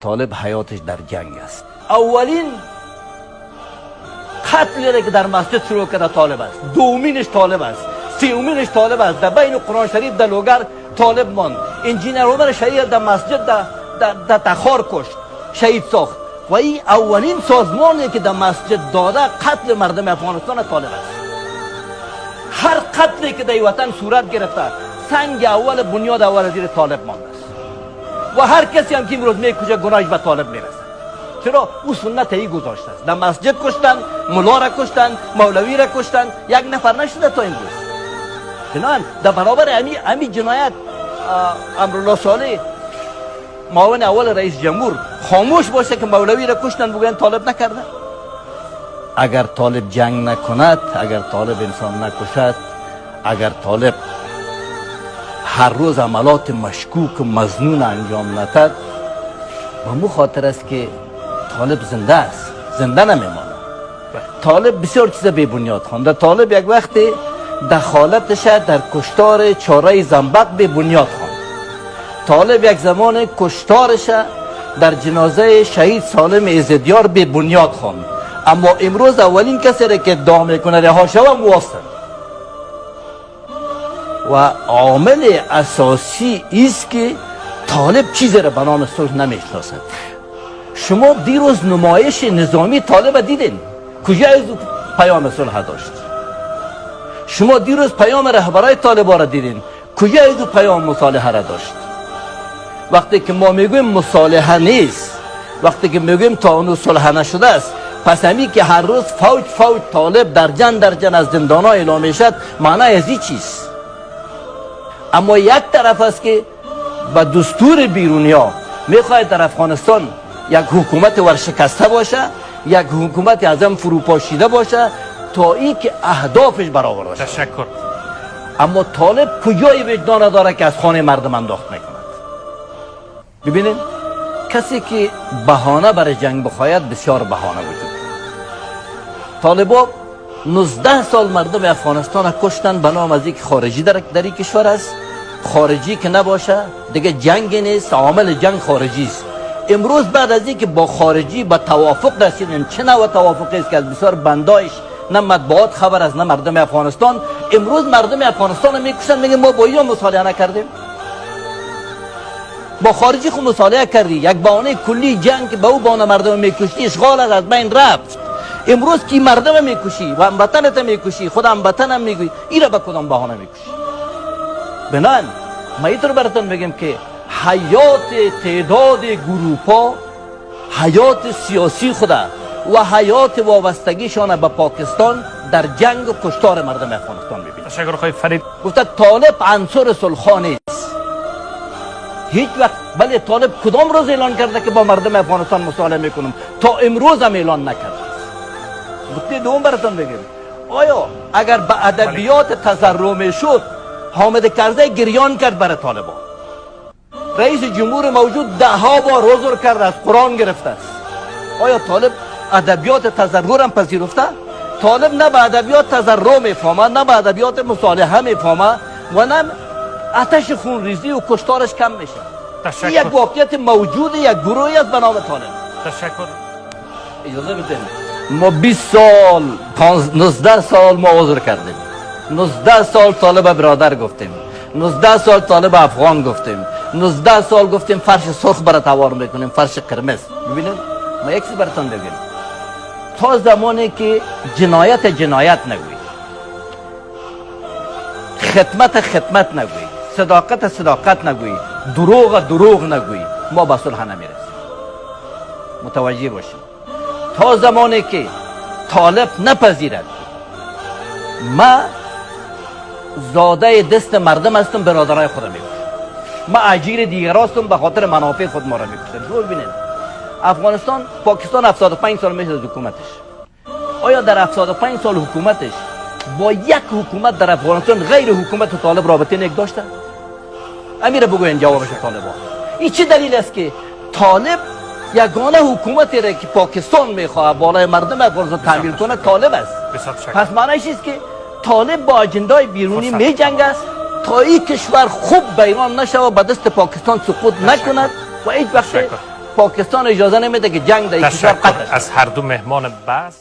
طالب حیاتش در جنگ است. اولین قتلی که در مسجد شروع کرده طالب است، دومینش طالب است، سومینش طالب است. در بین قرآن شریف در لوگر طالب ماند. انجینر عمر شهید در مسجد در تخار کشت، شهید ساخت. و این اولین سازمانی که در مسجد داده قتل مردم افغانستان طالب است. هر قتلی که در وطن صورت گرفته، سنگ اول، بنیاد اول زیر طالب مانده است و هر کسی هم که امروز میکشه، گناهش به طالب میرسه. چرا؟ او سنت ای گذاشته است. در مسجد کشتن، ملا را کشتن، مولوی را کشتن، یک نفر نشده تا امروز. بنابراین در برابر امی جنایت، امرالله صالح، معاون اول رئیس جمهور، خاموش باشه که مولوی را کشتن، بگوین طالب نکرده؟ اگر طالب جنگ نکند، اگر طالب انسان نکشد، اگر طالب هر روز عملات مشکوک و مظنون انجام ندهد، به مو خاطر است که طالب زنده است، زنده نمیماند. طالب بسیار چیز بی بنیاد خوانده. طالب یک وقتی دخالتش در کشتار چاره زنبق بی بنیاد خواند. طالب یک زمان کشتارش در جنازه شهید سالم ایزدیار بی بنیاد خواند. اما امروز اولین کسی را که ادعا میکنه رها شوه، مو و عامل اساسی است که طالب چیزی را به نام صلح نمیشناسد. شما دیروز نمایش نظامی طالب دیدین؟ کجا از پیام صلح داشت؟ شما دیروز پیام رهبرای طالبا را دیدین؟ کجا از پیام مصالحه را داشت؟ وقتی که ما میگویم مصالحه نیست، وقتی که میگویم تا هنوز صلح نشده است، پس همی که هر روز فوج فوج طالب درجن درجن از زندان ها اعلام میشد، معنی از این چیست؟ اما یک طرف است که با دستور بیرونی ها میخواهد در افغانستان یک حکومت ورشکسته باشه، یک حکومت ازم فروپاشیده باشه تا ای که اهدافش برآورده شود. تشکر. اما طالب کجای وجدان داره که از خانه مردم انداخت میکند؟ ببینید، کسی که بهانه برای جنگ بخواهد، بسیار بهانه وجود دارد. طالبا 19 سال مردم افغانستان کشتن به نام از یک خارجی در این کشور است. خارجی که نباشه دیگه جنگ نیست. عامل جنگ خارجی است. امروز بعد از اینکه با خارجی به توافق رسیدن، چه نوع توافقی است که از بسیار بندایش نه مطبوعات خبر از نه مردم افغانستان، امروز مردم افغانستان رو میکشن، میگه ما با اینا مصالحه نکردیم. با خارجی خو مصالحه کردی، یک بهانه کلی جنگ که به او بهانه مردم میکشتی، اشغال از بین رفت. امروز کی مردم میکشی و هموطنت میکشی، خود هموطنم میگویی، این را به کدام بهانه میکشی؟ بنان ما اینطور براتون بگم که حیات تعداد گروپا، حیات سیاسی خدا و حیات وابستگیشان به پاکستان در جنگ و کشتار مردم افغانستان میبینیم. تشکر آقای فرید. گفته طالب عنصر صلح نیست هیچ وقت. بله، طالب کدام روز اعلان کرده که با مردم افغانستان مصالحه میکنم؟ تا امروز هم اعلان نکرده. نکته دوم براتون بگم، آیا اگر به ادبیات تضرع میشد، حامد کرزی گریان کرد برای طالبان؟ رئیس جمهور موجود ده ها بار عذر کرده، از قرآن گرفته است. آیا طالب ادبیات تضرع هم پذیرفته؟ طالب نه به ادبیات تضرع میفهمه، نه به ادبیات مصالحه میفهمه و نه آتش خونریزی و کشتارش کم میشه. تشکر. این یک واقعیت موجود یک گروهی است به نام طالب. تشکر. اجازه بدین، ما 20 سال، 19 سال ما عذر کردیم. 19 سال طالب برادر گفتیم، 19 سال طالب افغان گفتیم، 19 سال گفتیم فرش سرخ برات هوار میکنیم، فرش قرمز. ببینید، ما یک چیز براتون بگیم، تا زمانی که جنایت جنایت نگویی، خدمت خدمت نگویی، صداقت صداقت نگویی، دروغ دروغ نگویی، ما به صلح نمیرسیم. متوجه باشیم، تا زمانی که طالب نپذیرد ما زاده دست مردم هستم، برادرای خودم میکشم، ما اجیر دیگر هستم، به خاطر منافع خود ما را میکشن. شما ببینید، افغانستان، پاکستان 75 سال میشه از حکومتش. آیا در 75 سال حکومتش با یک حکومت در افغانستان غیر حکومت طالب رابطه نیک داشته؟ امی ره بگوین جوابش طالبا. این چه دلیل است که طالب یگانه حکومتی را که پاکستان میخواد بالای مردم افغانستان تحمیل کنه، طالب است؟ بسیار تشکر. پس معنیش است که طالب با اجندای بیرونی فرصت. می جنگ است تا این کشور خوب ویران نشود، به دست پاکستان سقوط نکند و هیچ وقت تشکر. پاکستان اجازه نمیده که جنگ در کشور تشکر قطع شود. از هر دو مهمان بحث.